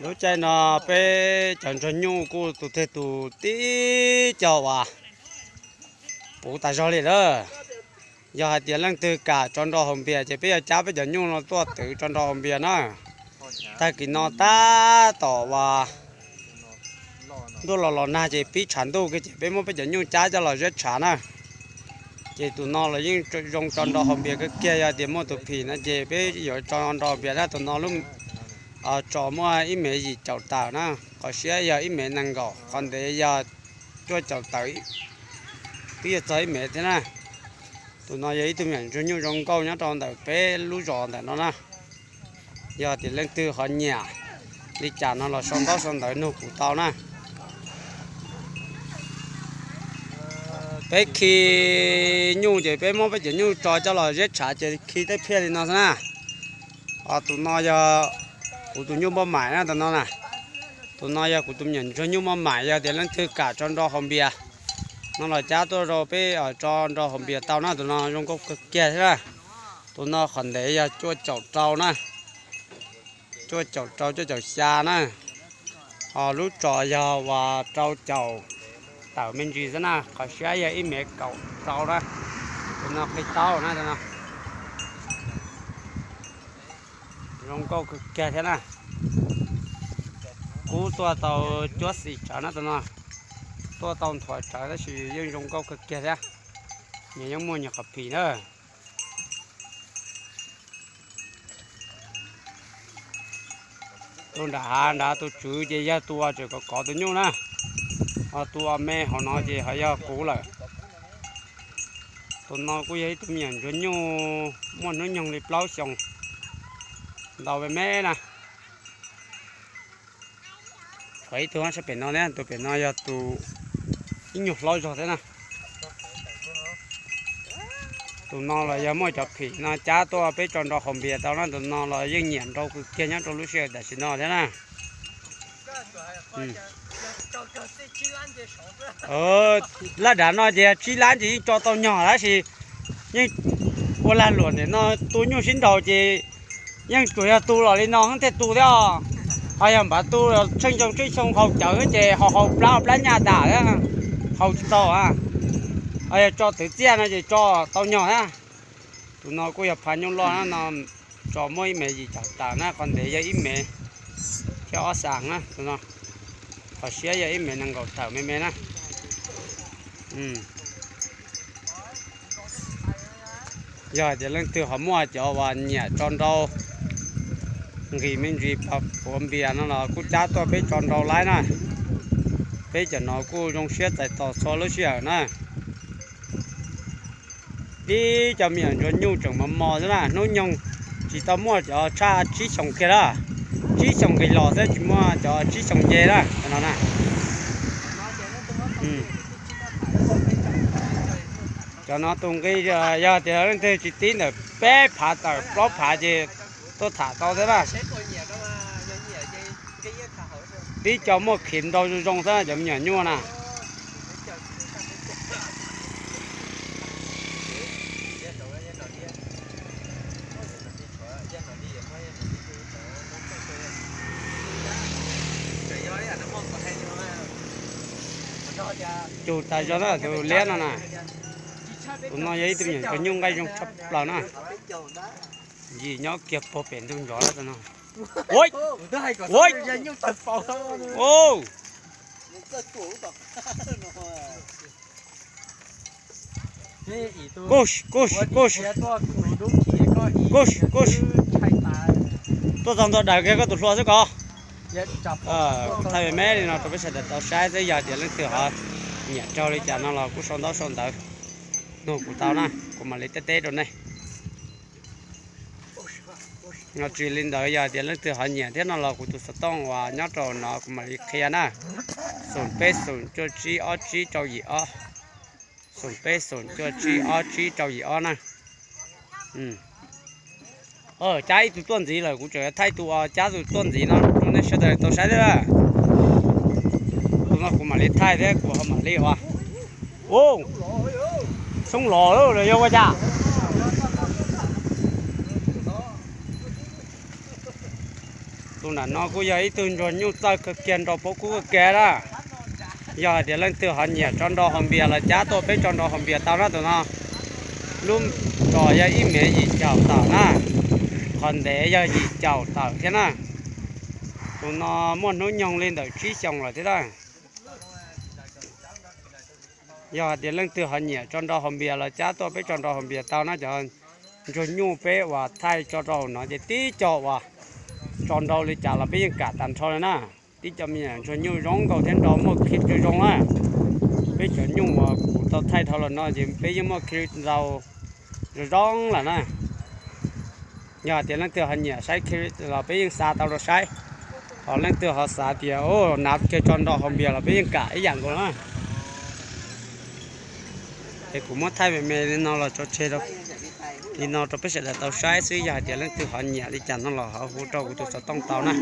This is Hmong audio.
Lub caij no peb cov ntsuag nyuj kuj tus twg tus tib co uas puv tas zog li lawm. Yog hais tias leej twg kam tso nrau haus npias ces peb yuav cab peb cov nyuj no tuaj twv tso nrau haus npias na. Tag kis no tab tom uas ntuj los los nag ces pib tshav ntuj kiag ces peb muab peb cov nyuj cab coj los ziab tshav na. Ces tus no los yeej zoo tso nrau haus npias kawg kiag, yog tias muaj tus phim no ces peb yuav tso nrau haus npias na. Tus no lub tso muaj ib mev yim caum tawm na, qhov siab yog ib mev nees nkaum, qhov ntev yog cuaj caum tawm, twb yuav txog ib mev thiab na. Tus no yog ib tug me nyuam ntsuag nyuj zoo nkauj nyob rau ntawm peb lub zos ntawm no na. Yog tias leej twg ho nyiam li cas no los sau ntaub sau ntawv nug kuv tau na. Peb khi nyuj ces peb muab peb cov nyuj tso coj los ziab tshav ces khi tej phiaj li no xwb na. Tus no yog kuv tus nyuj npauj maim na, tus no na. Tus no yog kuv tus me nyuam ntsuag nyuj npauj maim, yog tias leej twg kam tso nrau haus npias no los cab tuaj rau peb tso nrau haus npias tau na. Tus no zoo nkauj kawg kiag thiab na. Tus no qhov ntev yog cuaj caum rau na, cuaj caum rau cuaj caum xya na. Ho lub tso yog uas rau caum tawm me ntsis xwb na, qhov siab yog ib mev kaum rau na. Tus no qi taub na, tus no zoo nkauj kawg kiag thiab na. Kub tuaj tau cuab xim tsawv na tus no, tuaj tau nthuav tsawv tab sis yeej zoo nkauj kawg kiag thiab. Nyias yeej muaj nyias qhov phim na. Tus nram hav nrad tus tswv ces yog tus uas tseem kov kov tus nyuj na, ho tus uas me hauv no ces ho yog kuv lawm. Tus no kuj yog ib tug me nyuam ntsuag nyuj muaj hnub nyoog li plaub xyoos ntau me me na. Ho ib tug sab pem no thiab, tus pem no yog tus ib nyuag hlob zog thiab na. Tus no los yog muaj cov phim no cab tuaj peb tso nrau haus npias tau na, tus no los yeej nyiam nrau kawg kiag nyob rau lub sij hawm tam sim no thiab na. Laj dav no ces tsib lab ces yeej tso tau nyog tab sis yeej ua lag luam nim no tu nyuj sib nraus ces yeej tsuas yog tu los li no thiaj tu thiab os. Ho yog npav tu tsheej xyoo tsheej xyoo haus cawv ces haus haus plab plab nyaj dam thiab, haus tsis tau. Ho yog tso twv txiaj no ces tso tau nyog thiab. Tus no kuj yog phav nyuj loj na, no tso muaj ib mev yim caum tawm na, qhov ntev yog ib mev thiab ob xas na tus no. Qhov siab yog ib mev nees nkaum tawm me me na. Yog hais tias leej twg ho muaj cov uas nyiam tso nrau nqis me ntsis pov npias no los kuj cab tuaj peb tso nrau laib na. Peb cov no kuj zoo siab txais tos txhua lub sij hawm na. Tib cov me nyuam ntsuag nyuj tseem mos mos xwb na, hnub nyoog tsis tau muaj cov tshaj tsib xyoos kiag na. Tsib xyoos nqis los xwb tsis muaj cov tsib xyoos nce na, cov no na. Cov no tus nqi yog tias leej twg tsis tib ntawm peb phav tawm plaub phav ces tuaj tham tau thiab na. Tib co muaj khiv nrau zoo zoo xwb cov me nyuam nyuj na. Cug tas zog na tus liab no na. Tus no yog ib tug me nyuam ntsuag nyuj nqaij zoo tshaj plaws na. Yim nyob kiag puag pem ntug ntsos lawm no. Kuj, kuj, kuj, kuj, kuj. Tuaj txog ntua daws kiag koj tus hlua xwb ko. Thaij me me li no rau peb sawv daws tau saib xwb, yog tias leej twg ho nyiam raug li cas no los kuj sau ntaub sau ntawv nug kuv tau na, kuv mam li teb teb rau nej. Tsis li ntawd yog tias leej twg ho nyiam thiab no los kuv tus xov tooj uas nyob rau no kuv mam li qhia na. Xoom peb xoom cuaj tsib ob tsib rau yim ob. Xoom peb xoom cuaj tsib ob tsib rau yim ob na. Cab ib tug tuaj ntxiv lawm, kuv tseem yuav thaij tus uas cab tus tuaj ntxiv no rau nej sawv daws tau saib thiab na. Tus no kuv mam li thaij thiab kuv ho mam li ua. Xyoob los lawm yog ua cas? Tus nram no kuj yog ib tug ntsuag nyuj txawj kawg kiag nrau pob kub kawg kiag na. Yog hais tias leej twg ho nyiam tso nrau haus npias los cab tuaj peb tso nrau haus npias tau na tus no. Lub tsos yog ib mev yim caum tawm na, qhov ntev yog yim caum tawm thiab na. Tus no muaj hnub nyoog li ntawm tsib xyoos lawm thiab na. Yog hais tias leej twg ho nyiam tso nrau haus npias los cab tuaj peb tso nrau haus npias tau na. Cov ntsuag nyuj peb uas thaij tso rau hauv no ces tib co uas tso nrau li cas los peb yeej kam tag nrho li na. Tib co me nyuam ntsuag nyuj zoo nkauj thiab nrau muaj clip zoo zoo na. Peb cov nyuj uas kuv tau thaij dhau los no ces peb yeej muaj clip ntau zoo zoo lawm na. Yog hais tias leej twg ho nyiam saib clip los peb yeej xa tau rau saib, ho leej twg ho xav tias nav kiag tso nrau haus npias los peb yeej kam ib yam nkaus na. Es kuv muab thaij me me li no los tso tseg li no rau peb sawv daws tau saib xwb. Yog hais tias leej twg ho nyiam li cas no los ho hu rau kuv tus xov tooj tau na.